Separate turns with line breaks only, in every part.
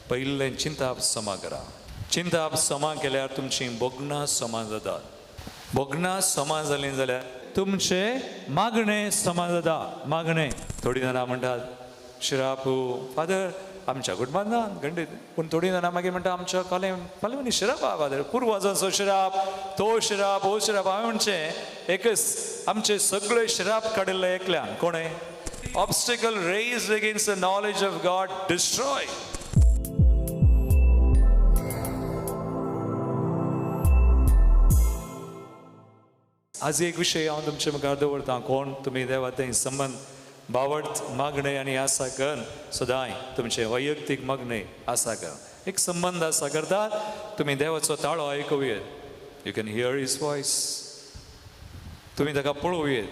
पयलें चिंताप समा करा. चिंताप समा केल्यार तुमची भोगणां समा जातात. भोगणां समा जालीं जाल्यार तुमचे मागणें समा जाता. मागणें थोडीं जाणां म्हणटात शिराप फादर आमच्या कुटुंबांत ना गंडीत, पूण थोडीं जाणां मागीर म्हणटा आमच्या कोले पालवांनी शिराप आहा फादर, पुर्वाजांचो शिराप, तो शिराप, हो शिराप. हांवें म्हणचें एकच आमचे सगळे शिराप काडिल्ले एकल्यान. कोणें? Obstacle raised against the knowledge of God destroy. आज एक विशय हांव तुमचे मुखार दवरतां. कोण तुमी देवा थंय संबंध बावड मागणें आनी आसा कर सदांय तुमचें वैयक्तीक मागणें आसा कर एक संबंद आसा करतात तुमी देवाचो ताळो आयकुयेत. You can hear his voice. तुमी ताका पळोवयेत,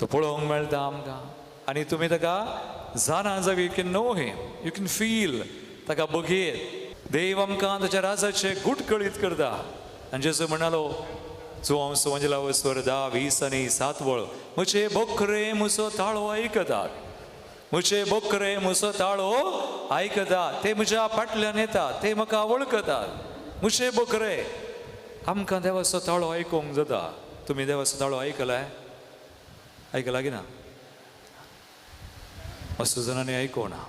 तो पळोवंक मेळटा आमकां आनी तुमी ताका जाणा जावं. You can know him, you can feel. ताका बघयेत. देव आमकां ताच्या राजाचे गूट कळीत करता. आनी जेजू म्हणालो जुवांव सुवंजला स्वर 10, 20 आनी 7 वळ, म्हजे बोकरे म्हजो ताळो आयकतात, म्हजे बोकरे म्हजो ताळो आयकतात, ते म्हज्या फाटल्यान येतात, ते म्हाका वळखतात. म्हजे बोकरे. आमकां देवाचो ताळो आयकूंक जाता. तुमी देवाचो ताळो आयकलाय? आयकला की ना? असो जाणांनी आयकोना.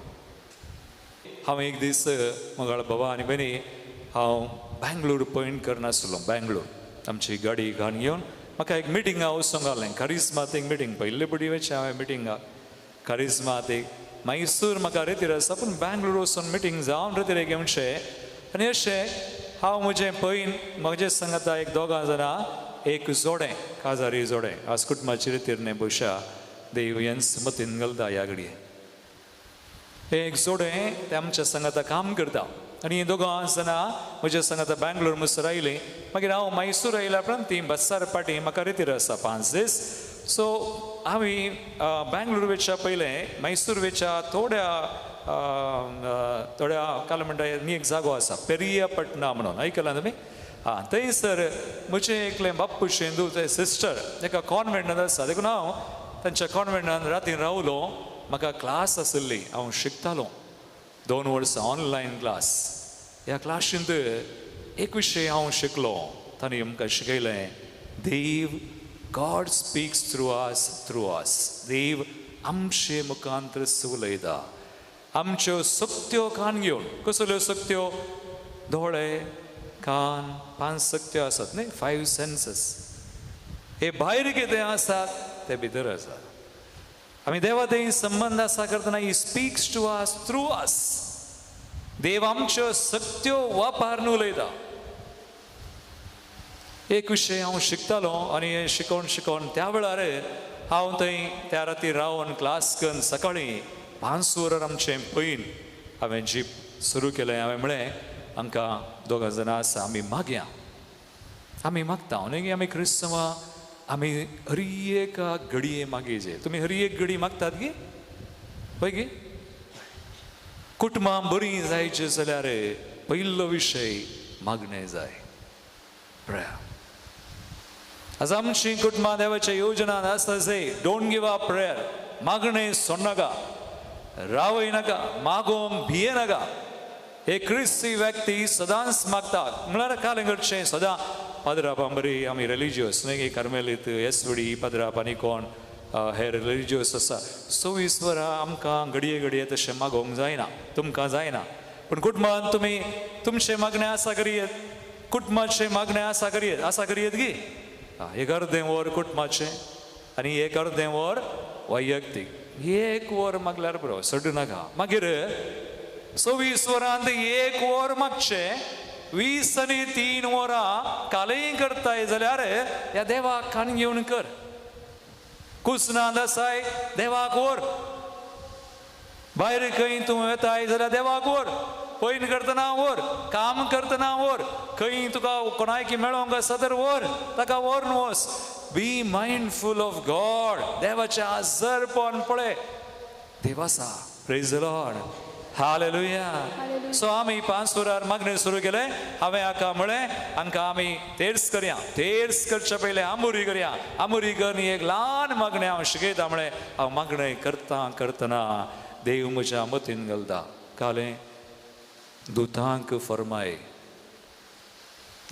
हांव एक दीस मंगळ बाबा आनी भयणी हांव बँगलोर पॉयंट करनासलो. बँगलोर आमची गाडी घाण घेवन म्हाका एक मिटिंगा वचूंक घालें. करिज्मात एक मिटींग पयले पटी वचचें हांवें मिटिंगाक करिज्मात एक मैसूर म्हाका रेतीर आसा, पूण बँगलोर वचून मिटींग जावन रेतीर घेवचें. आनी अशें हांव म्हजें पयन म्हजें सांगता एक दोगां जाणां एक जोडें काजारी जोडें आज कुटुंबाची रेतीर न्हय भोवशा देव हेंच मतीन घालता ह्या घडये. एक जोडें तें आमच्या सांगाता काम करता आनी दोगां जाणां म्हज्या सांगाता बँगलोर मुसर आयलीं. मागीर हांव मैसूर आयल्या उपरांत ती बस्सार पाटी म्हाका रेतीर आसा 5 दीस. सो हांवें बँगलोर वयच्या पयलें मैसूर वयच्या थोड्या थोड्या काल म्हणटा न्ही एक जागो आसा पेरियापटना म्हणून, आयकलां तुमी? आं, थंयसर म्हजें एकलें बाप्पूशें तें सिस्टर एका कॉन्वेंटांत आसा. देखून हांव तांच्या कॉन्वेंटान रातीन रावलो. म्हाका क्लास आशिल्ली, हांव शिकतालो 2 वर्सां ऑनलायन क्लास. ह्या क्लाशींत एक विशय हांव शिकलो. तांणी आमकां शिकयलें देव, God speaks through us, through us. देव आमचे मुखांत उलयता. आमच्यो सक्त्यो कान घेवन. कसल्यो सक्त्यो? दोळे, कान, 5 सक्त्यो आसात न्ही, 5 सेन्सीस. हे भायर कितें आसात ते भितर आसात. आमी देवा थंय संबंद आसा करतना he speaks to us through us. देव आमच्यो सक्त्यो वापरून उलयता. एक विशय हांव शिकतालो आनी शिकोवन शिकोवन त्या वेळार हांव थंय त्या राती रावन क्लास करून सकाळीं 5 वरां आमचें पयन हांवें जीप सुरू केलें. हांवें म्हळें आमकां दोगां जाणां आसा, आमी मागया, आमी मागता न्ही, आमी क्रिस्तांवां, आमी हर एका घडये मागीजे. तुमी हर एक घडी मागतात गी? हय गी? कुटुंबां बरीं जायचें जाल्यार पयलो विशय मागणें जाय, प्रेयर. आज आमची कुटुंबां देवाच्या योजनान आसता जाय. Don't give up prayer. मागणें सोडनाका, रावय नाका, मागोवंक भिये नाका. हे क्रिस्ती व्यक्ती सदांच मागता. म्हळ्यार कालें करचें सदां पाद्राप बरी आमी रिलिजियस न्हय की कार्मेलीत एसवडी पाद्राप आनी कोण हे रिलिजियस आसा. 24 वरां आमकां घडये घडये तशें मागोवंक जायना, तुमकां जायना. पूण कुटुंबान तुमी तुमचें मागणें आसा करयेत, कुटुंबाचें मागणें आसा करयेत, आसा करयेत गी? एक अर्दें वर कुटुंबाचें आनी एक अर्दें वर वैयक्तीक. 1 वर मागल्यार बरो, सोडू नाका. मागीर 24 वरांत 1 वर मागचें, 20 आनी 3 वरां कालय करताय जाल्यार ह्या देवाक कान घेवन कर. कुसनांत आसाय देवाक व्हर, भायर खंय तूं वेताय जाल्यार देवाक व्हर, पयन करतना व्हर, काम करतना व्हर, खंय तुका कोणायकी मेळोंक आसा तर व्हर, ताका व्हरून वच. बी मायंडफूल ऑफ गॉड. देवाचें आजरपण पळय, देव आसा. Praise the Lord, hallelujah. So आमी 5 वरार मागणें सुरू केलें. हांवें हाका म्हळें हांकां आमी तेर्स करया, तेर्स करच्या पयलें आमोरी करया, आमोरी करून एक ल्हान मागणें हांव शिकयता. म्हळें हांव मागणें करता करतना देव म्हज्या मतीन घालता. कालें दुतांक फरमाय,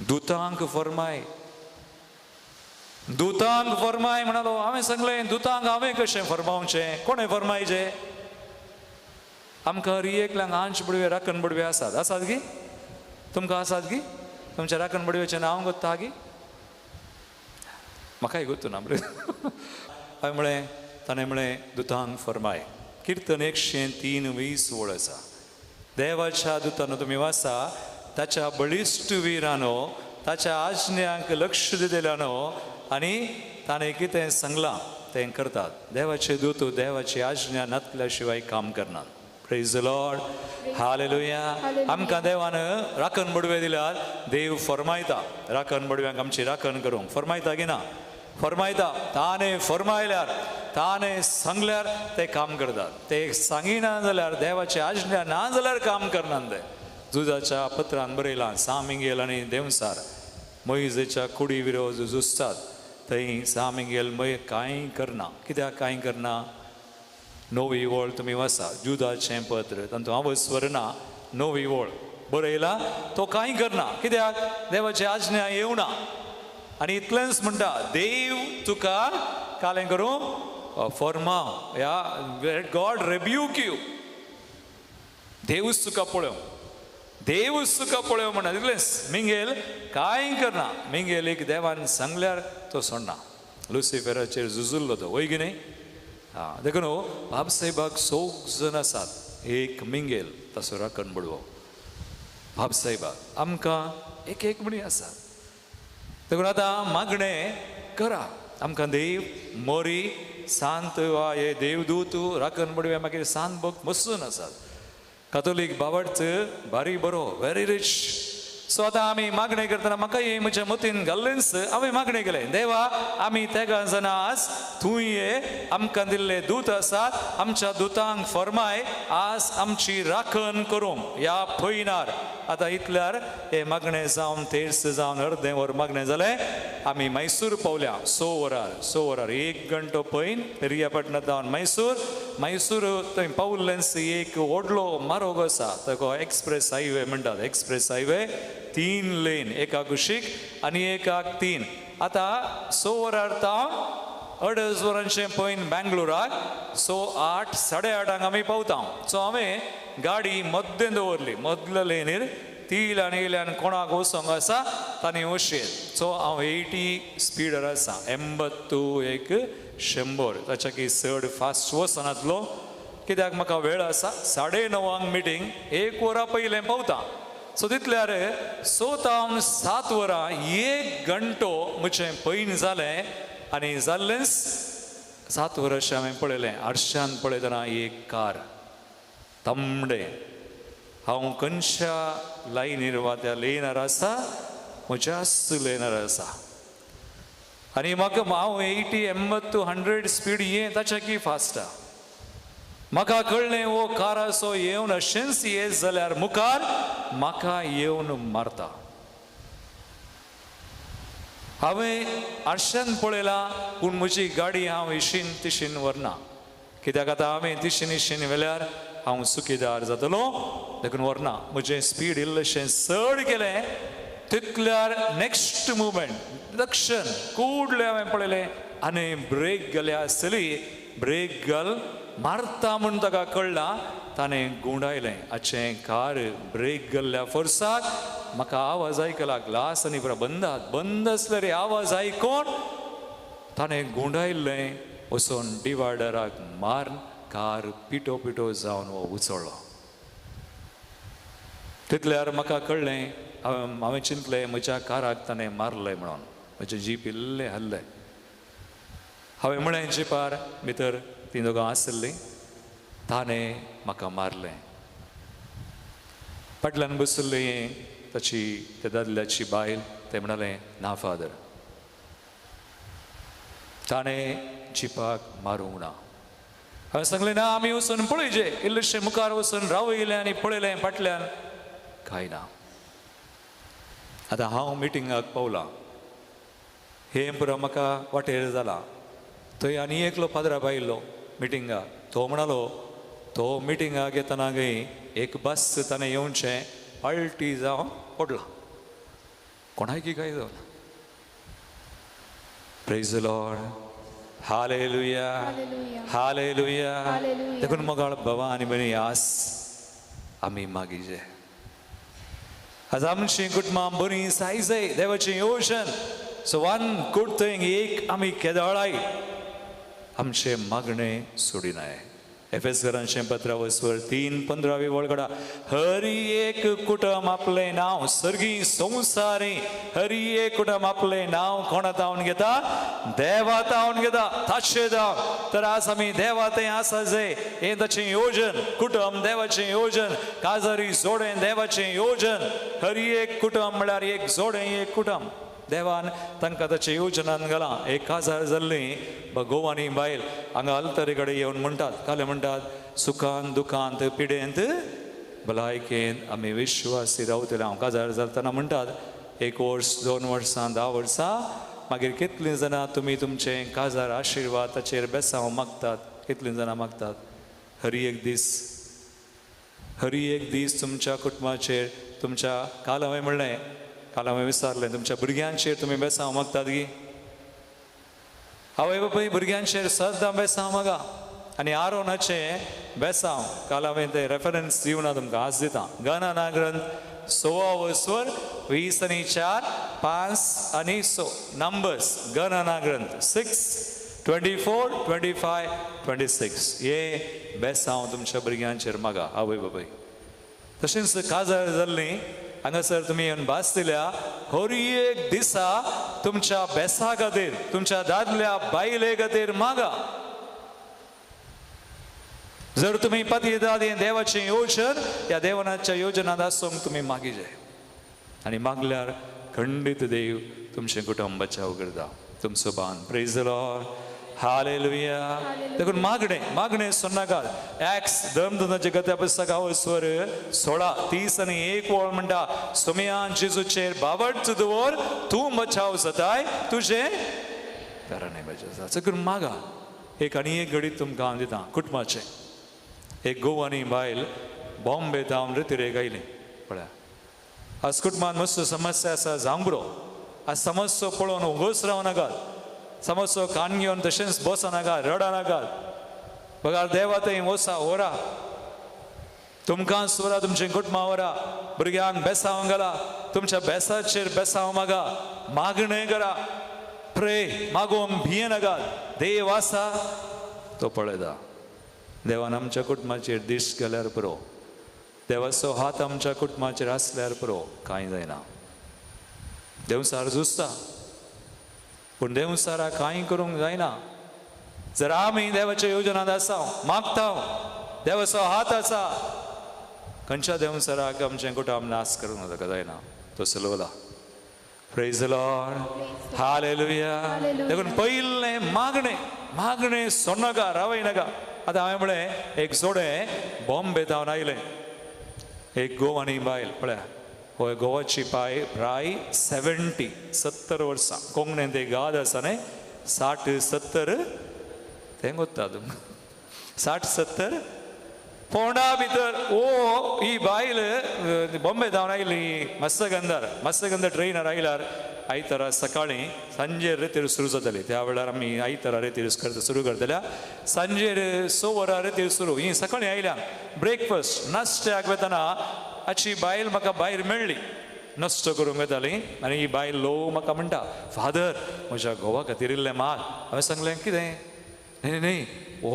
दुतांक फरमाय, दुतांक फरमाय म्हणालो. हांवें सांगलें दुतांक हांवें कशें फरमावचें, कोणें फरमायचें? आमकां हर एकल्यांक आंच बडवे राखण बडवे आसात, आसात गी? तुमकां आसात गी? तुमच्या राखण बडवेचें नांव गोत्ता गी? म्हाकाय गोत्तू ना बरें. हांवें म्हळें, ताणें म्हळें दुतांक फरमाय. किर्तन 103:20 वळ आसा. देवाच्या दुतानो तुमी वाचा, ताच्या बळिश्ट विरानो, ताच्या आज्ञांक लक्ष दिलेल्यानो आनी ताणें कितें सांगलां तें करतात. देवाचे दूत देवाची आज्ञा नातल्या शिवाय काम करनात. Praise the Lord, hallelujah. आमकां देवान राखण बडवे दिल्यार देव फरमायता राखण बडव्यांक आमची राखण करूंक. फरमायता की ना? फरमायता. ताणें फरमायल्यार, ताणें सांगल्यार ते काम करतात. ते सांगिना जाल्यार, देवाची आज्ञा ना जाल्यार काम करनात ते. जुजाच्या पत्रान बरयलां, सामिंगेल आनी देंवसार मोइजेच्या कुडी विरोध झुजतात, थंय सामिंगेल मय कांय करना. कित्याक कांय करना? नवी वळ तुमी वाचा, जुदाचें पत्र, तातूंत हांव स्वर ना, नवी वळ बरयला, तो कांय करना. कित्याक? देवाची आज्ञा येवना. आनी इतलेंच म्हणटा, देव तुका कालें करूं फॉर्माव या गॉड रेब्यूक you. देवूच तुका पळोवं, देवूच तुका पळोवं म्हणटा. इतलेंच. मिंगेल कांय करना. मिंगेलीक देवान सांगल्यार तो सोडना. लुसिफेराचेर झुजुल्लो तो, वय की न्ही? आं, देखून बाबसाहेबाक सोग जण आसात. एक मिंगेल ताचो राखण बडवो बाबसाहेबाक. आमकां एक एक म्हणी आसात. देखून आतां मागणें करा. आमकां देव मोरी सांत वा हे देवदूत राखण बडवे मागीर सांत भक्त मसून आसात. कातोलीक बावडच बारी बरो, व्हेरी रिच. सो आतां आमी मागणें करतना म्हाका हें म्हज्या मतीन घाल्लेंच. हांवें मागणें केलें, देवा आमी तेगां जाणां आज तूं हे आमकां दिल्ले दूत आसात, आमच्या दुतांक फरमाय आज आमची राखण करूंक ह्या पयनार. आतां इतल्यार हे मागणें जावन तेर्स जावन अर्दें वर मागणें जालें. आमी मैसूर पावल्या 6 वरार. 6 वरार एक घंटो पयन पेरियापटणां जावन मैसूर. मैसूर थंय पावल्लेंच एक व्हडलो मारोग आसा, ताका एक्सप्रेस हायवे म्हणटात. एक्सप्रेस हायवे 3 लेन, एका कुशीक आनी एकाक 3. आतां 6 वरार तावन 2.5 वरांचें पयन बेंगलोराक. सो 8 8:30 आमी पावता. सो हांवें गाडी मद्दें दवरली, मदल्या लेनीर. ती इल्यान इल्यान कोणाक वचोंक आसा तांणी वशेत. सो हांव 80 स्पिडार आसा, 80 एक 100, ताच्या की चड फास्ट वचनातलो. कित्याक म्हाका वेळ आसा, 9:30 मिटींग, एक वरां पयलें पावता. सो तितल्यार 6 तावन 7 वरां एक घंटो म्हजें पयन जालें. आनी जाल्लेंच 7 वरां अशें हांवें पळयलें, आरशान पळयतना एक कार तांबडें. हांव खंयच्या लायनीर वा त्या लेनार आसा, म्हज्याच लेनार आसा. आनी म्हाका हांव 80 80 100 स्पीड ये ताच्या की फास्ट. म्हाका कळ्ळें हो काराचो येवन अशेंच येत जाल्यार मुखार म्हाका येवन मारता. हांवें आरशान पळयलां, पूण म्हजी गाडी हांव इशीन तिशीन व्हरना. कित्याक आतां हांवें तिशीन इशीन व्हेल्यार हांव चुकीदार जातलो, देखून व्हरना. म्हजें स्पीड इल्लेशें चड केलें. तितल्यार नेक्स्ट मुवमेंट दक्षण कुडलें हांवें पळयलें आनी ब्रेक गेल्या आसतली. ब्रेक घाल मारता म्हूण ताका कळ्ळां, ताणें गुंडायलें हाचें कार. ब्रेक गेल्ल्या फोर्साक म्हाका आवाज आयकला, ग्लास आनी पुरो बंद बंद आसले रे. आवाज आयकोन ताणें गुंडायल्लें, वचोन डिवायडराक मारून कार पिटो पिटो जावन हो उचळ्ळो. तितल्यार म्हाका कळ्ळें, हांवें चिंतलें म्हज्या काराक ताणें मारलें म्हणून. म्हजें जीप इल्लें हल्लें. हांवें म्हळें जिपार भितर तीं दोगां आसलीं, ताणें म्हाका मारलें. फाटल्यान बशिल्लें ताची त्या दादल्याची बायल, तें म्हणालें ना फादर, ताणें जिपाक मारूंक ना. हांवें सांगलें ना, आमी वचून पळयचे. इल्लेशें मुखार वचून रावयलें आनी पळयलें, फाटल्यान कांय ना. आतां हांव मिटिंगाक पावलां. हें पुरो म्हाका वाटेर जालां. थंय आनी एकलो पाद्रा आयिल्लो मिटिंगाक. तो म्हणालो, तो मिटिंगाक येतना गय एक बस ताणें येवचें पालटी जावन पडलां, कोणायकी काय जावना. Praise the Lord, hallelujah, hallelujah. देखून मोगाळ बाबा आनी भयणी, आस आमी मागीजे. आज आमची कुटुंबां बरीं जाय जाय देवाचें योजन. सो वन गूड थींग, एक आमी केदळाय आमचें मागणें सोडिनाय. एफेसकरांचें पत्र वस्वर 3:15 वळगडा, हरी एक कुटुंब आपलें नांव सर्गी संवसारी, हरी एक कुटुंब आपलें नांव कोणा तावन घेता? देवा तावन घेता, ताचें जावन. तर आज आमी देवा थंय आसा जाय, हें ताचें योजन. कुटुंब देवाचें योजन, काजारी जोडें देवाचें योजन. हरी एक कुटुंब म्हळ्यार एक जोडें, एक कुटुंब देवान तांकां ताचें योजनान घालां. एक काजार जाल्ली गोवानी बायल हांगा अल्तरे कडेन येवन म्हणटात, काले म्हणटात, सुखान दुखांत पिडेंत भलायकेंत आमी विश्वासी रावतले. हांव काजार जातना म्हणटात, 1 वर्स 2 वर्सां 10 वर्सां, मागीर कितलीं जाणां तुमी तुमचें काजार आशिर्वाद ताचेर बेसांव मागतात, कितलीं जाणां मागतात. हरी एक दीस, हरी एक दीस तुमच्या कुटुंबाचेर, तुमच्या काल हांवें म्हणलें, काल हांवें विचारलें, तुमच्या भुरग्यांचेर तुमी बेसांव मागतात गी? आवय बापूय भुरग्यांचेर सदां बेसांव मागा. आनी आरोनाचें बेसांव काल हांवें तें रेफरन्स दिवना तुमकां, आज दिता. गणना ग्रंथ 16 20 आनी 4, 5 आनी 6, नंबर्स, गणना ग्रंथ 6, 24, 25, 26. हे बेसांव तुमच्या भुरग्यांचेर मागा आवय बापूय. तशेंच काजार जाल्ली हांगासर तुमी येवन भास दिल्या, हर एक दिसा तुमच्या बेसा खातीर, तुमच्या दादल्या बायले खातीर मागा. जर तुमी पतिदाद हें देवाचें योजन, ह्या देवनाच्या योजनांत आसूंक तुमी मागीजे, आनी मागल्यार खंडीत देव तुमचें कुटुंब बचाव करता, तुमचो बान. Praise the Lord, hallelujah. देखून मागणें, मागणें सोन्नाकात. एक्स धर्मदूताचे कथ्या पुस्तक स्वर 16, 30 आनी 1 वळ म्हणटा, सोमयान जेजूचेर बावट दवर, तूं बचाव जाताय, तुजें घराणें बचाव जाता. देखून मागा. एक आनी एक घडीत तुमकां हांव दिता कुटुंबाचें. एक गोवानी बायल बॉम्बे तावन रितिरेक आयली. पळया, आज कुटुंबान मस्त समस्या आसा जावंक पुरो. आज समस्या पळोवन उगोच रावं नाकात, समस्या कान घेवन तशेंच बसो नाका, रडा नाकात. बघा देवा थंय वसा वरा, तुमकां स्वरा तुमचें कुटुंबां वरा, भुरग्यांक बेसांव घाला, तुमच्या बेसाचेर बेसांव मागा, मागणें करा, प्रे मागोवंक भिये नाकात. देव आसा तो पळयता. देवान आमच्या कुटुंबाचेर दीस गेल्यार पुरो, देवाचो हात आमच्या कुटुंबाचेर आसल्यार पुरो, कांय जायना. देवसार झुजता, पूण देवसारा कांय करूंक जायना. जर आमी देवाच्या योजनांत आसा, मागता, देवाचो हात आसा, खंयच्या देवसाराक आमचें कुटुंब नाश करूंक ताका जायना, तो चलवला. Praise the Lord, hallelujah. देखून पयलें मागणें, मागणें सोडनाका, रावय नाका. आतां हांवें म्हणलें, एक जोडें बॉम्बे तावन आयलें, एक गोवानी बायल. पळया, होय गोवाची पाय प्राय 70 70 वर्सां. कोंकणींत एक गाद आसा न्ही, 60 70 तें कोत्ता तुमकां, 60 70 फोंडा भितर. ओ ही बायल बॉम्बे धांवन आयली, मत्स्यगंधार, मत्स्यगंध ट्रेनार आयल्यार आयतारा सकाळीं सांजेर रेतीर सुरू जाताली. त्या वेळार आमी आयतारा रेतीर करता सुरू करतल्या, सांजेर 6 वरां रेतीर सुरू. ही सकाळीं आयल्या, ब्रेकफास्ट नाश्त्याक वतना हाची बायल म्हाका भायर मेळ्ळी, नश्ट करूंक वताली. आनी ही बायल ल्हव म्हाका म्हणटा, फादर म्हज्या घोवा खातीर इल्लें माग. हांवें सांगलें, कितें? न्ही न्ही, ओ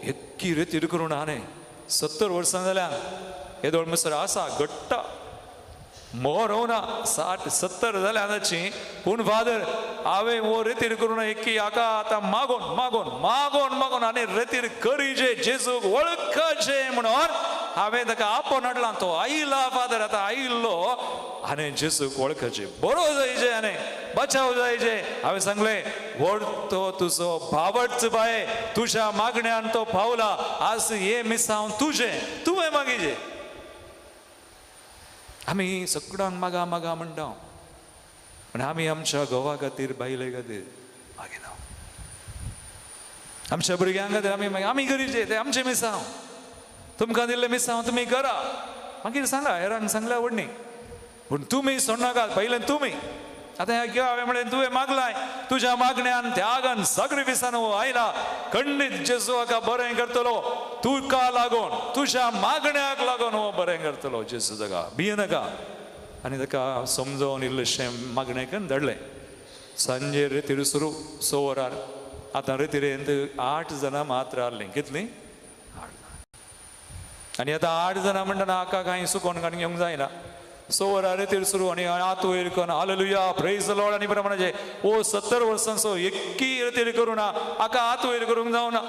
एक्की रेतीर करूं ना न्ही, 70 वर्सां जाल्या, येदोळ म्हणसर आसा घट्ट, मोर ना, 60 70 जाल्या ताची. पूण फादर हांवें हो रेतीर करून एकी हाका आतां मागोन मागोन मागोन मागोन आनी रेतीर करीजे, जेजूक वळखाचे म्हणून हांवें ताका आपोवन हाडला. तो आयला फादर, आतां आयिल्लो आनी जेजूक वळखाचे, बरो जायचे आनी बचाव जायचे. हांवें सांगलें, व्हड तो तुजो भावट बाये, तुज्या मागण्यान तो पावला, आज हे मिसांव तुजें, तुवें मागीजे. आमी सगळ्यांक मागा मागा म्हणटा, पूण आमी आमच्या घोवा खातीर बायले खातीर मागिना, आमच्या भुरग्यां खातीर आमी मागीर आमी करीचे, ते आमचें मिसांव, तुमकां दिल्लें मिसांव तुमी करा. मागीर सांगा हेरांक सांगल्या व्हडनी, पूण तुमी सोडनाकात पयलें तुमी. आतां ह्या कितें हांवें म्हणलें, तुवें मागलाय, तुज्या मागण्यान त्यागान साक्रिफिसान हो आयला, खंडीत जेजू हाका बरें करतलो, तुका लागून, तुज्या मागण्याक लागून हो बरें करतलो जेजू ताका, भियेनाका. आनी ताका समजोवन इल्लेशें मागणें करून धाडलें. सांजे रेतीर सुरू 6 वरार. आतां रेतिरेंत 8 जाणां मात्र आहलीं. कितलीं? 8 जाणां. आनी आतां 8 जाणां म्हणटना हाका कांय सुकोन काडून घेवंक जायना. 6 वरार रेतीर सुरू आनी हात वयर करून हालेलुया प्रेज the Lord. आनी प्रमाणाचे ओ 70 वर्सांचो एक्की रेतीर करूं ना, हाका हात वयर करूंक जावना.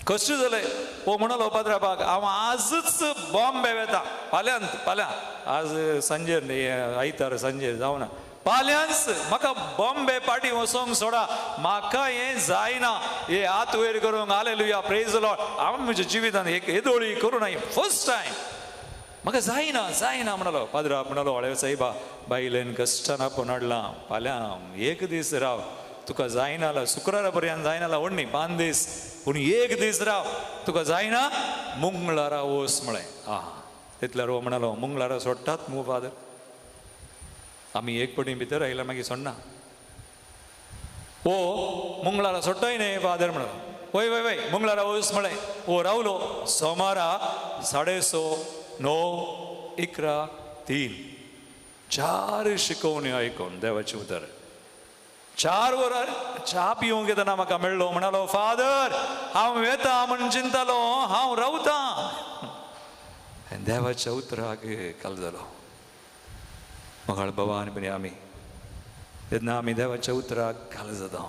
कशें जालें? ओ म्हणलो पाद्राबाक, हांव आजच बॉम्बे वेता, फाल्यांत, फाल्यां, आज सांजेर न्ही, आयतार सांजेर जावना, फाल्यांच म्हाका बॉम्बे पार्टी वचोंक सोडा, म्हाका हें जायना, हे हात वयर करूंक हालेलुया प्रेज the Lord. हांव म्हज्या जिवितान एक येदोळी करूं ना, फर्स्ट टायम म्हाका जायना जायना म्हणलो. पाद्रा म्हणलो, हळे सायबा, बायलेन कश्टान आपोवन हाडलां, फाल्यां एक दीस राव, तुका जायना शुक्रारा पर्यंत जायना व्हडनी 5 दीस, पूण एक दीस राव, तुका जायना मंगळारा वच म्हळें. आं, तितल्यार हो म्हणलो, मंगळारा सोडटात मू फादर, आमी एक पटी भितर आयल्यार मागीर सोडना. ओ मंगळारा सोडटाय न्ही फादर म्हणलो. वय वय वय मंगळारा वच म्हळें. ओ रावलो सोमारा 6:30, 9, 11, 3, 4 शिकवण्यो आयकून देवाचें उतर. 4 वरां च्या पिवंक येतना म्हाका मेळ्ळो. म्हणालो, फादर हांव वेता म्हण चिंतालो, हांव रावतां. देवाच्या उतराक काल जालो. मगाळ बाबा आनी भयणी, आमी तेन्ना आमी देवाच्या उतराक काल जाता,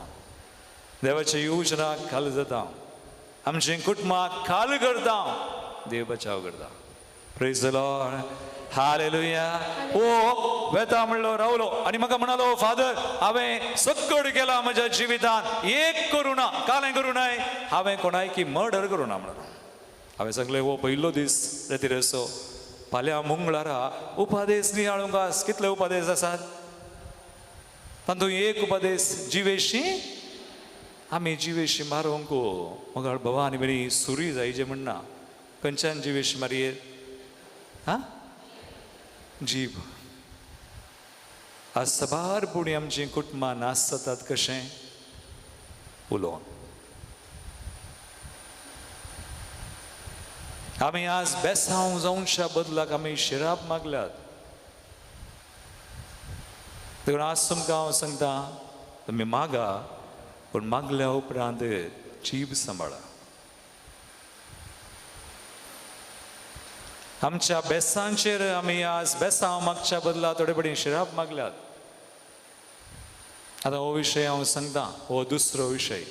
देवाच्या योजनाक काल जाता, आमचें कुटुंबाक काल करता, देव बचाव करता. Praise the Lord, hallelujah. ओ वेता म्हणलो रावलो आनी म्हाका म्हणालो, फादर हांवें सक्कड केला म्हज्या जिवितान, एक करूं ना, कालें करूं नाय, हांवें कोणायकी मर्डर करूं ना म्हणलो. हांवें सांगलें, हो पयलो दीस रेतिरेचो, फाल्यां मंगळारा उपादेस नियाळूंक आस. कितले उपादेस आसात? तातूंत एक उपादेस जिवेशी, आमी जिवेशी मारूंक मगाळ बाबा आनी बरी सुरी जायचे म्हणना. खंयच्यान जिवेशी मारयेत? हा, जीब. आज साबार पुणी आमची कुटुंबां नाश जातात. कशें? उलोवन. आमी आज बेसांव जावच्या बदलाक आमी शिराप मागल्यात. देखून आज तुमकां हांव सांगता, तुमी मागा, पूण मागल्या उपरांत जीब सांबाळा. आमच्या बेसांचेर आमी आज बेसांव मागच्या बदला थोडे पडी शिराप मागल्यात. आतां हो विशय हांव सांगता, हो दुसरो विशय,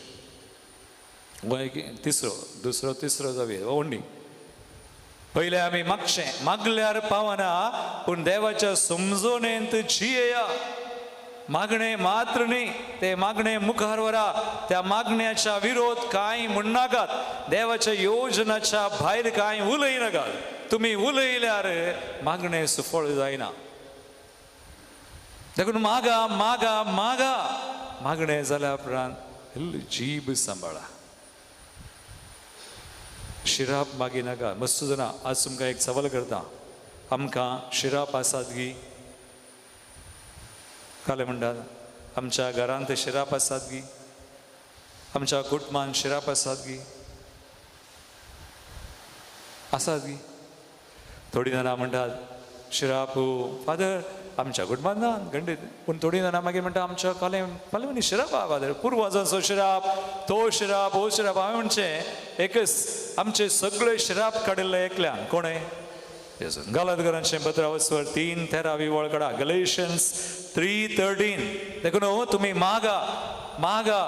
हो एक तिसरो, दुसरो तिसरो जावया. हो व्हडली पयलें आमी मागचें, मागल्यार पावना, पूण देवाच्या समजणेंत जियेया. मागणें मात्र न्ही, ते मागणें मुखार व्हरा, त्या मागण्याच्या विरोध कांय म्हणनाकात, देवाच्या योजनाच्या भायर कांय उलयनाकात. तुमी उलयल्यार मागणें सुफळ जायना. देखून मागा मागा मागा. मागणें जाल्या उपरांत जीब सांबाळा, शिराप मागिनाका. मस्त जाणां, आज तुमकां एक सवाल करता, आमकां शिराप आसात गी? काले म्हणटात, आमच्या घरांत शिराप आसात गी? आमच्या कुटुंबान शिराप आसात गी? आसात गी? थोडीं जाणां म्हणटात शिराप फादर आमच्या कुटुंबान ना खंडीत, पूण थोडीं जाणां मागीर म्हणटा आमच्या काले फाल्यां शिराप आहा फादर, पुर्वजांचो शिराप, तो शिराप, हो शिराप. हांवें म्हणचें एकच, आमचे सगळे शिराप काडिल्ले एकल्यान. कोणें? गलातकरांचें पत्रावस्वर 3:13 वळ काडा, गलेशन्स 3:13. देखून हो तुमी मागा मागा,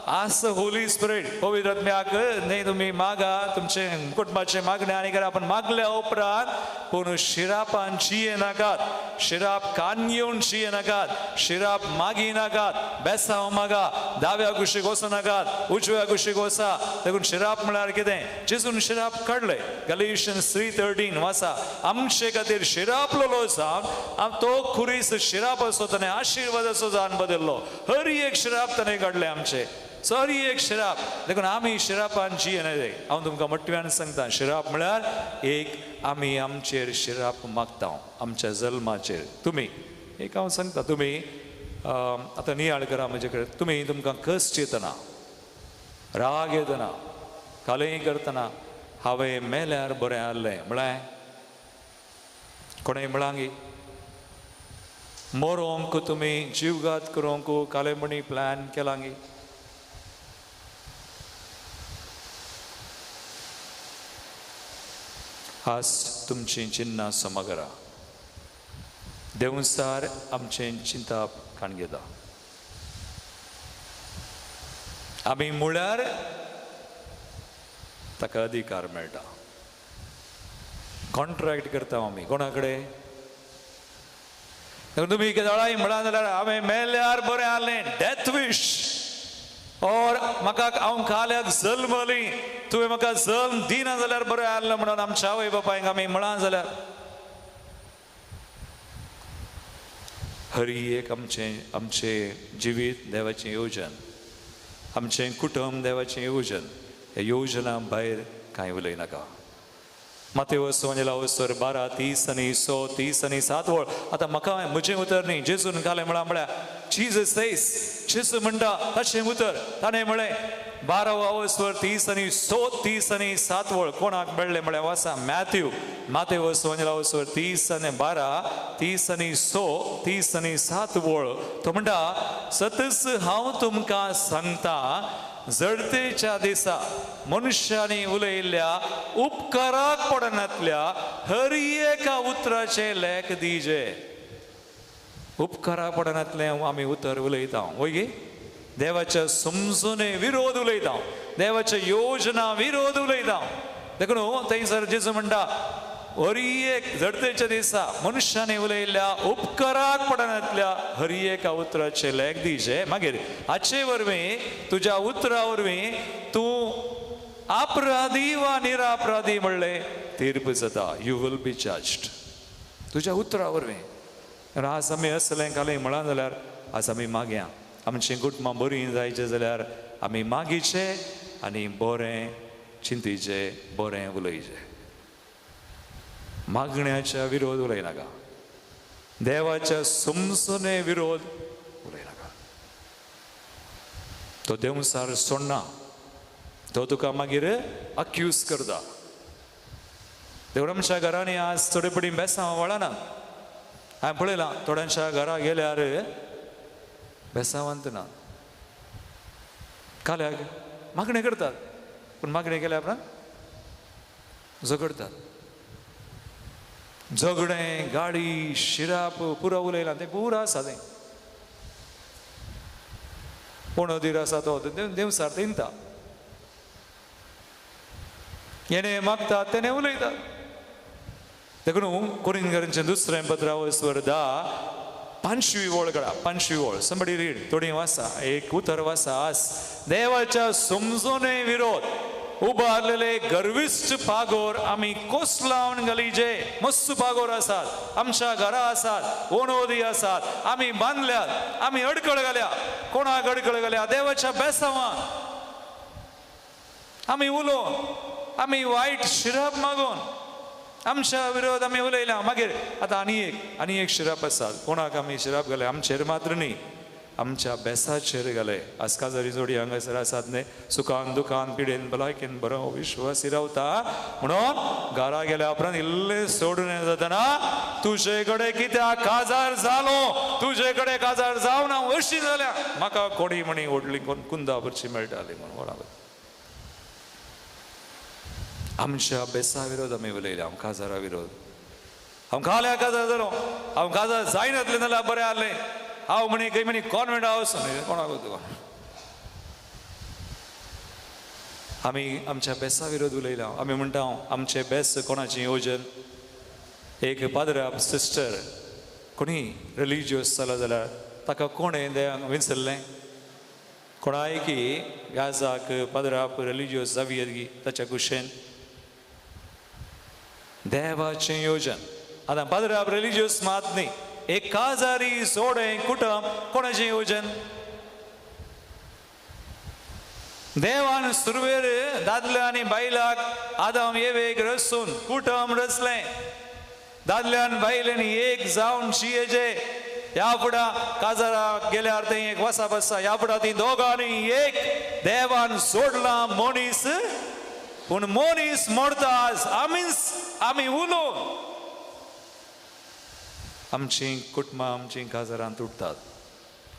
आस होली स्पिरिट पवित्र आत्म्याक न्ही, तुमी मागा, तुमचे कुटुंबाचे मागणे आनी करा. पण मागल्या उपरांत पूण शिरापान जिये नाकात, शिराप कान घेवन जिये नाकात, शिराप मागी नाकात, बेसांव मागा, दाव्या कुशीक वचो नाकात, उजव्या कुशीक वचा. देखून शिराप म्हळ्यार कितें? जेजून शिराप काडले. गलेशन्स 3:13 वाचा. आमचे खातीर शिरापलेलो जावन तो खुरीस शिराप असो ताणें आशिर्वादाचो जावन बदल्लो. हर एक शिराप ताणें काडले आमचे, सरी एक शिराप. देखून आमी शिरापान जियेना. हांव तुमकां मोठ्यान सांगता, शिराप म्हळ्यार एक आमी आमचेर शिराप मागता, आमच्या जल्माचेर. तुमी एक हांव सांगता, तुमी आतां नियाळ करा म्हजे कडेन, तुमी तुमकां कश्ट येतना, राग येतना, कालें करतना हांवें मेल्यार बरें आहलें म्हळ्यार कोणें म्हळांगी मरोंक तुमी जिवघात करूंक कालेमणी प्लॅन केलांगी? आज तुमचीं चिन्नां समगरा देवसार आमचें चिंताप काणगेता. आमी म्हळ्यार ताका अधिकार मेळटा. कॉन्ट्रॅक्ट करता आमी कोणा कडेन? तुमी दोळाय म्हळां जाल्यार हांवें मेल्यार बरें आहलें, डेथ विश, और म्हाका हांव काल्याक जल्मली, तुवें म्हाका जल्म दिना जाल्यार बरें आहलें म्हणून आमच्या आवय बापायक आमी म्हळां जाल्यार हरी एक आमचें आमचें जिवीत देवाचें योजन, आमचें कुटुंब देवाचें योजन, ह्या योजना भायर कांय उलयनाका. मातेवस वंजेला 12 30 आनी 100 30 आनी 7 वळ. आतां म्हाका म्हजें उतर न्ही, जेजून घालें म्हळां म्हळ्यार जीजस सेज, जेजू म्हणटा ताचें उतर. ताणें म्हळें 12 अवस्वर 30 आनी 100 30 आनी 7 वळ कोणाक मेळ्ळें म्हळ्यार वासा मॅथ्यू मातेवस वंजेला 30 आनी 12 30 आनी 100 30 आनी 7 वळ. तो म्हणटा सतच हांव तुमकां सांगता जडतेच्या दिसा मनशांनी उलयल्ल्या उपकाराक पडनातल्या हर एका उतराचें लेख दिजे. उपकाराक पडनातलें आमी उतर उलयता वय गे, देवाच्या समजूने विरोध उलयता, देवाच्या योजना विरोध उलयता. देखून थंयसर जेजू म्हणटा हरी एक जडतेच्या दिसा मनशांनी उलयल्ल्या उपकाराक पडनातल्या हरी एका उतराचें लेख दिजे. मागीर हाचे वरवीं तुज्या उतरा वरवीं तूं अपराधी वा निरापराधी म्हणलें तीर्प जाता. You will be judged तुज्या उतरा वरवीं. आज आमी असलें कालें म्हळां जाल्यार आज आमी मागया, आमचीं कुटुंबां बरीं जायचें जाल्यार आमी मागीचें आनी बरें चिंतीचें, बरें उलयचें. मागण्याच्या विरोध उलयनाका, देवाच्या समजूने विरोध उलयनाका. तो देवसार सोडना, तो तुका मागीर अक्यूज करता. देव आमच्या घरांनी आज थोडे पडी बेसांव वळना. हांवें पळयलां थोड्यांच्या घरा गेल्यार बेसांवांत ना, काल्याक मागणें करतात, पूण मागणें केल्या उपरांत झगडतात. झगडें, गाडी, शिराप पुरो उलयलां तें पुरो आसा तें. कोण अधीर आसा तो देवसार तिनता, येणे मागता तेणे उलयता. देखून कोरिंथकरांचें दुसरें पत्र वस्वर 10 5वी वळ कडा, 5वी वळ समबडी रीड, थोडी वासा, एक उतर वासा. आस देवाच्या समजूने विरोध उबारलेले गर्विश्ट पागोर आमी कोस लावन घालीजे. मस्त पागोर आसात आमच्या घरा आसात, ओणोदी आसात, आमी बांदल्यात, आमी अडकळ घाल्या. कोणाक अडकळ घाल्या? देवाच्या बेसांवाक आमी उलोवन, आमी वायट शिराप मागून आमच्या विरोध आमी उलयला. मागीर आतां आनी एक शिराप आसात. कोणाक आमी शिराप घाले? आमचेर मात्र न्ही, आमच्या बेसाचेर घाले. आज काजारी जोडी हांगासर आसात न्ही, सुखान दुखान पिडेन भलायकेन बरो विश्वासी रावता म्हणून घरा गेल्या उपरांत इल्लें सोडून जातना तुजे कडेन कित्याक काजार जालो, तुजे कडेन काजार जावन हांव अशी जाल्या, म्हाका कोणी म्हणी व्हडली कुंदा भरची मेळटाली म्हणून कोणाक. आमच्या बेसा विरोध आमी उलयले, हांव काजारा विरोध, हांव काल्या काजार जालो, हांव काजार जायनातलें जाल्यार बरें आहलें, हांव म्हणी खंय म्हणी कॉन्वेंट हावस कोणाक तुका. आमी आमच्या बेसा विरोध उलयला. आमी म्हणटा आमचे बेस कोणाचें योजन. एक पाद्राप सिस्टर कोणी रिलिजियस जालो जाल्यार ताका कोणें देवाक विंचल्लें? कोणाय की गाजाक पाद्राप रिलिजियस जावयेत गी ताच्या कुशेन देवाचें योजन. आतां पाद्राप रिलिजियस मात न्ही, एक काजारी जोडें कुटुंब कोणाचें योजन? देवान सुरवेर दादल्या आनी बायलाक आदाम एवेक रसून कुटुंब रचलें. दादल्यान बायलेन एक जावन जियेचे. ह्या फुडां काजाराक गेल्यार थंय एक वसा बसा, ह्या फुडां ती दोगांनी एक. देवान जोडला मनीस, पूण मनीस मोडता. आज आमीच आमी उलोवन आमची कुटुंबां आमची काजारां तुटतात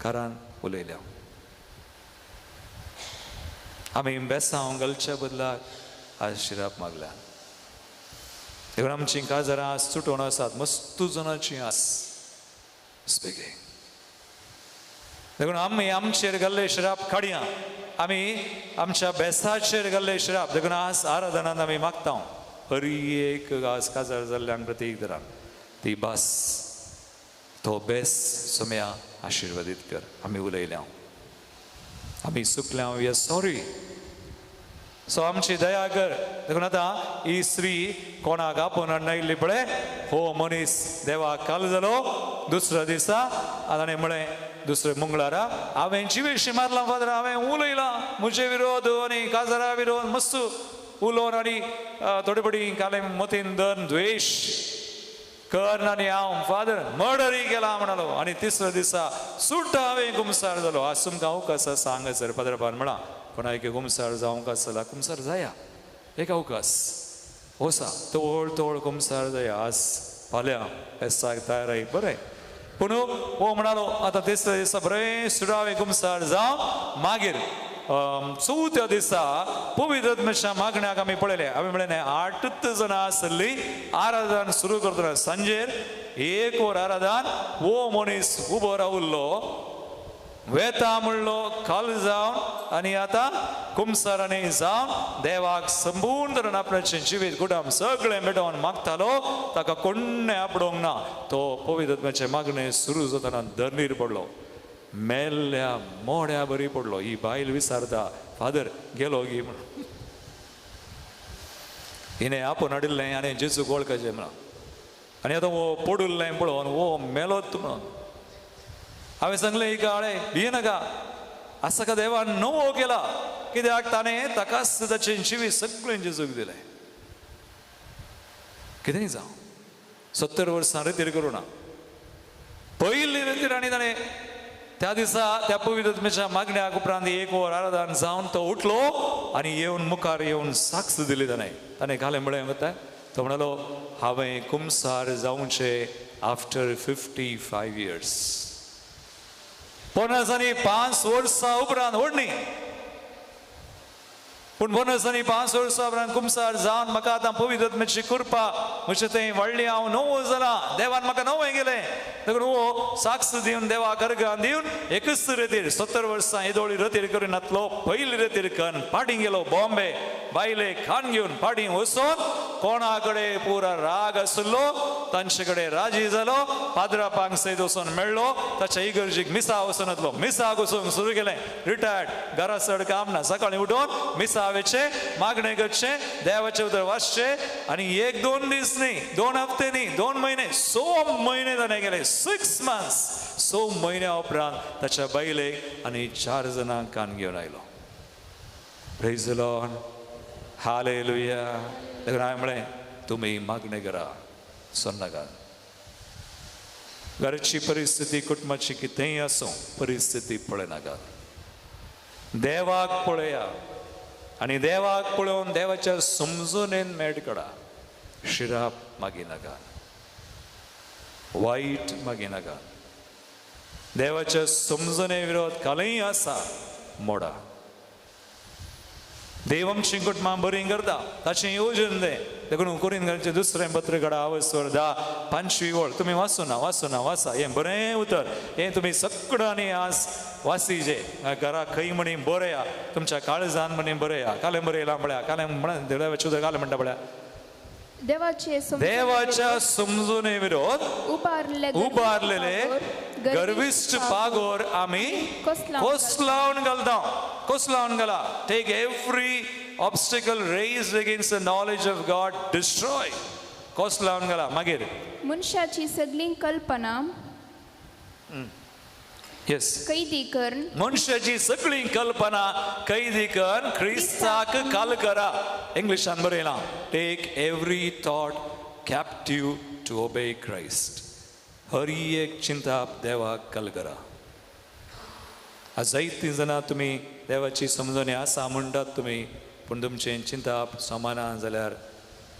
कारण उलयल्या. आमी बेसांव घालच्या बदलाक आज शिराप मागल्या. देखून आमची काजारां आज तुटोवन आसात. मस्तू जणांची आस स्पिकींग. देखून आमी आमचेर घाल्ले शिराप काडया, आमी आमच्या बेसाचेर घाल्ले शिराप. देखून आज आराधनान आमी मागता हर एक आज काजार जाल्ल्यांक प्रतीक धरान ती भास तो बेस सोम्या आशिर्वादीत कर. आमी उलयल्या, आमी चुकल्या, we are sorry. सो आमची दया कर. देखून आतां ही स्त्री कोणाक आपोवन हाडून आयिल्ली पळय, हो मनीस देवाक काल जालो. दुसऱ्या दिसा ताणें म्हळें, दुसरे मंगळारा हांवें जिवेशी मारला फादर, हांवें उलयलां म्हजे विरोध आनी काजारा विरोध मस्त उलोवन आनी थोडे पटी काले मतीन धरून द्वेश कर आनी हांव फादर मर्डरूय केला म्हणालो. आनी तिसऱ्या दिसा सुट्टा हांवें कुमसार जालो. आज तुमकां अवकाश आसा हांगासर फादरान म्हळां, कोणाक कुमसार जावंक आसला कुमसार जाया, एक अवकाश वसा तवळ तवळ कुमसार जाया. आज फाल्यां फेस्ताक तयार बरें. पूण हो म्हणालो आतां तिसऱ्या दिसा बरें सुरावे कुमसार जावं. मागीर चवथ्या दिसा पवित्र आत्म्याच्या मागण्याक आमी पळयलें. आमी म्हणलें 8 जाणां आसली आराधन सुरू करतना सांजेर 1 वर आराधन. हो मनीस उबो रावल्लो वेता म्हणलो काल जावन आनी आतां कुमसारांनी जावन देवाक संपूर्ण तरेन आपणाचें जिवीत कुटुंब सगळें भेटोवन मागतालो. ताका कोण्णें आपडोवंक ना. तो पवित्र आत्म्याचें मागणें सुरू जातना धरणीर पडलो, मेल्ल्या मोड्या बरी पडलो. ही बायल विचारता, फादर गेलो गी म्हणून. हिणें आपोवन हाडिल्लें आनी जेजूक वळखाचें म्हणून. आनी आतां हो पडुल्लें पळोवन हो मेलोत म्हणून. हांवें सांगलें हिका, आळे भिये नाका, आसा का देवान नवो केला. कित्याक ताणें ताकाच ताचें जिवीत सगळें जेजूक दिलें. कितेंय जावं, 70 वर्सां रेतीर करूं ना, पयली रेतीर. आनी ताणें त्या दिसा त्या पवित्र आत्म्याच्या मागण्याक उपरांत 1 वर आराधन जावन तो उठलो आनी येवन मुखार येवन साक्ष दिली ताणें. ताणें घालें म्हळें वता, तो म्हणालो हांवें कुमसार जावचें आफ्टर 55 इयर्स. 55 वर्सां उपरांत व्हड न्ही, पूण 55 वर्सां उपरांत कुमसार जावन म्हाका आतां पवित्र आत्म्याची कृपा म्हजें थंय वाडली, हांव नवो जाला, देवान म्हाका नवें गेलें. देखून हो साक्ष दिवन देवाक अर्गां दिवन एकच रतीर 70 वर्सां येदोळी रतीर करिनातलो पयली रतीर कन्न फाटीं गेलो बॉम्बे. बायले खाण घेवन फाटीं वचोन कोणा कडेन पुरा राग आशिल्लो तांचे कडेन राजी जालो. पाद्रापांक सयत वचोन मेळ्ळो. ताच्या इगर्जीक मिसा वचोन मिसाक वचूंक सुरू केलें. रिटायर्ड, घरा चड काम ना, सकाळीं उठोवन मिसा वेचें, मागणें करचें, देवाचें उतर वाचचें. आनी 1-2 दीस न्ही, 2 हप्ते न्ही, 2 म्हयने, 6 म्हयने ताणें केले, 6 मंथ्स. 6 म्हयन्या उपरांत ताच्या बायलेक आनी 4 जाणांक कान घेवन आयलो. Praise the Lord, hallelujah. देखून हांवें म्हळें तुमी मागणें करा, सोन्नाकात. घरची परिस्थिती कुटुंबाची कितेंय आसूं, परिस्थिती पळयनाकात, देवाक पळया आनी देवाक पळोवन देवाच्या समजुनेन मेट काडा. शिराप मागिनाका, वायट मागिनाका, देवाच्या समजुने विरोध कालय आसा मोडा. देव आमची कुटुंबां बरीं करता, ताचें योजन तें. देखून कोरिंथकारांचें दुसरें पत्र काडा, आवस्वर 10 5वी वळ तुमी वाचूं ना, वाचूं ना, वाचा. हें बरें उतर, हें तुमी सगळ्यांनी आज वासीचे. घरा खंय म्हणी बरया, तुमच्या काळजान म्हणी बरया. कालें बरयलां पळया, कालें म्हणा देवाचें उतर कालें म्हणटा पळया, देवाच्या समजुने विरोध उबारलेले गर्विश्ट पागोर आमी कोसलावन घालता. कोसलावन घाला. Take every obstacle raised against the knowledge of God, destroy. कोसलावन घाला. मागीर
मनशाची सगळी कल्पना
येस.
कैदी करून
मनशाची सगळी कल्पना कैदी कर, क्रिस्ताक काल करा. इंग्लिशान बरयलां, take every thought captive to obey Christ. हर एक चिंताप देवाक कल करा. आज जायतीं जाणां तुमी देवाची समजणी आसा म्हणटात तुमी, पूण तुमचें चिंताप समाना जाल्यार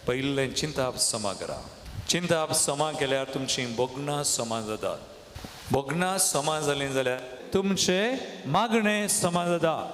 पयलें चिंताप समा करा. चिंताप समा केल्यार तुमचीं भोगणां समा जातात. भोगणां समा जालीं जाल्यार तुमचें मागणें समा जाता.